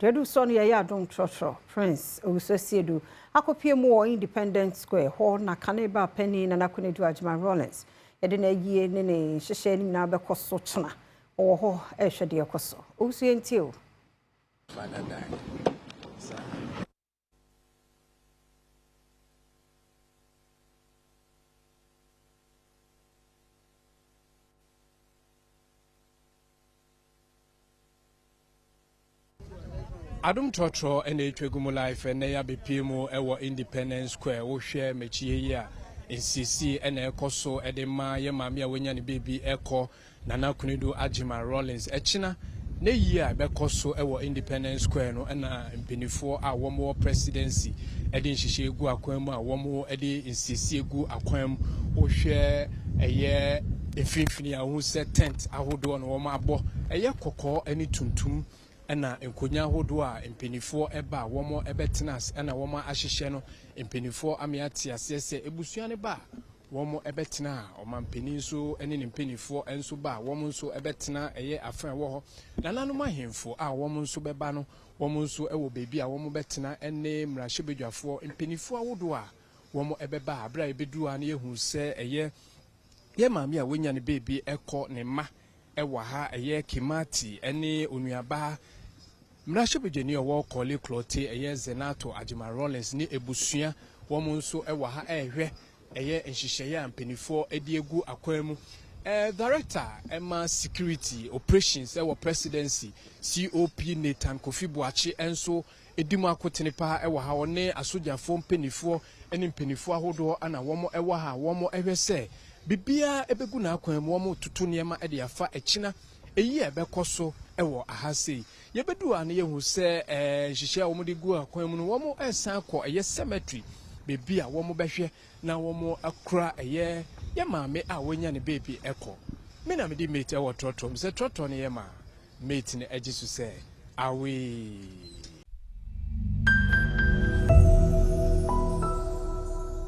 Deɛ so no yɛyɛ Adom Trɔtrɔ Prince Owusu Asiedu akɔpie mu wɔ Independence Square hɔ na kane ba panin Nana Konadu Agyeman Rawlings yɛde no ayie ne ne nhyehyɛ no nyinaa bɛkɔ so kyena. Ɔwɔ hɔ ɛrehwɛ deɛ ɛkɔ so. Owusu, yɛntie o. Father died. So. Adom Trɔtrɔ ɛna ɛtwa gu mu live. Ɛnɛ yɛabɛpie mu ɛwɔ Independence Square. Wohwɛ m'akyi yi a, nsiesie ɛna ɛkɔ so ɛde ma yɛ maame a wanya ne beebi ɛkɔ, Nana Konadu Agyeman Rawlings. Ɛkyina ne yie a ɛbɛkɔ so ɛwɔ Independence Square no, ɛna mpanimfoɔ a wɔwɔ Presidency ɛde nhyehyɛ gu akwan mu a wɔn ɛde nsiesie gu akwan mu. Wohwɛ ɛyɛ mfimfini a, wohu sɛ tent ahodoɔ na wɔn abɔ, ɛyɛ kɔkɔɔ ɛne tuntum, ɛna nkonnwa ahodoɔ a mpanimfoɔ ɛba a wɔn ɛbɛtena ase ɛna wɔn ahyehyɛ no. Mpanimfoɔ ame ate aseɛ sɛ ebusua no ba a, wɔn ɛbɛtena a, ɔmampanin nso ne ne mpanimfoɔ nso ba a, wɔn nso ɛbɛtena ɛyɛ afa ɛwɔ hɔ. Nananom ahemfo a wɔn nso bɛba no, wɔn nso ɛwɔ beebi a wɔn bɛtena, ɛne mmarahyɛbadwafoɔ mpanimfoɔ ahodoɔ a wɔn ɛbɛba. A abere a yɛbɛduru ha no, yɛhu sɛ ɛyɛ yɛ maame a wɔanya ne beebi ɛkɔ ne mma ɛwɔ ha, ɛyɛ Kimati ɛne onuabaa mmarahyɛbadwani a ɔwɔ Korle Klottey, ɛyɛ Zenato Agyeman Rawlings, ne ebusua. Wɔn nso ɛwɔ ha ɛrehwɛ ɛyɛ nhyehyɛeɛ a mpanimfoɔ de egu akwan mu. Director ɛma security operations ɛwɔ Presidency, COP Nathan Kofi Boakye, nso edi mu akotene paa ɛwɔ ha. Ɔne asogyafoɔ mpanimfoɔ ne mpanimfoɔ ahodoɔ ana wɔn ɛwɔ ha. Wɔn ɛhwɛ sɛ biribiara ɛbɛgu n'akwan mu. Wɔn toto nneɛma ɛde afa ɛkyina eyi a ɛbɛkɔ so ɛwɔ aha sei. Yɛbɛdu a no, yɛhu sɛ nhyehyɛ a wɔde gu akwan mu no, wɔn ɛsan kɔ ɛyɛ cemetery beebi a wɔn bɛhwɛ na wɔn akura ɛyɛ yɛ maame a wɔanya ne beebi ɛkɔ. Me na mede mate ɛwɔ trɔtrɔ mu sɛ trɔtrɔ no yɛ ma mate no agye so sɛ awee.